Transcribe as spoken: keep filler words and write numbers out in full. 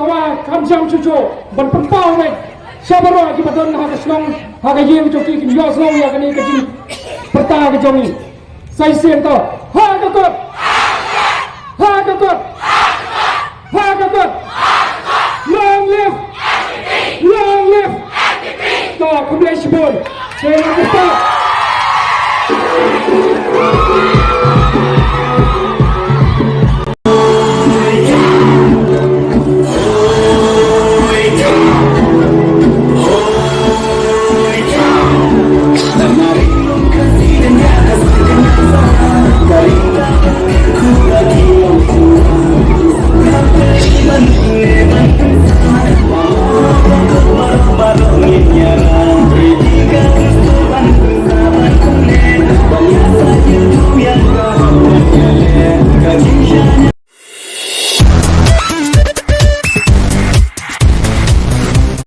Kaba kham jam shuh shuh ban pynpaw beit sha baroh kiba don ha ka shnong, ha ka ïing jong ki, kin ïohsngew ïa kane ka jingpyrta ka jong ngi. Sa shisien to, ha ka kot! Ha ka kot! Ha ka kot! Long live! Long live! To, khublei shibun. Te ngi pyrta.